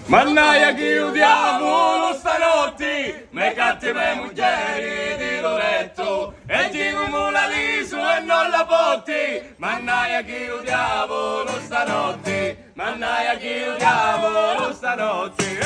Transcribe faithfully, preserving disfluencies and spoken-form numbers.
Mannaia chi u diavulu stanotti me catti me mugghieri di lu lettu e giru mula lisu e non la potti. Mannaia chi u diavulu stanotti, mannaia chi u diavulu stanotti.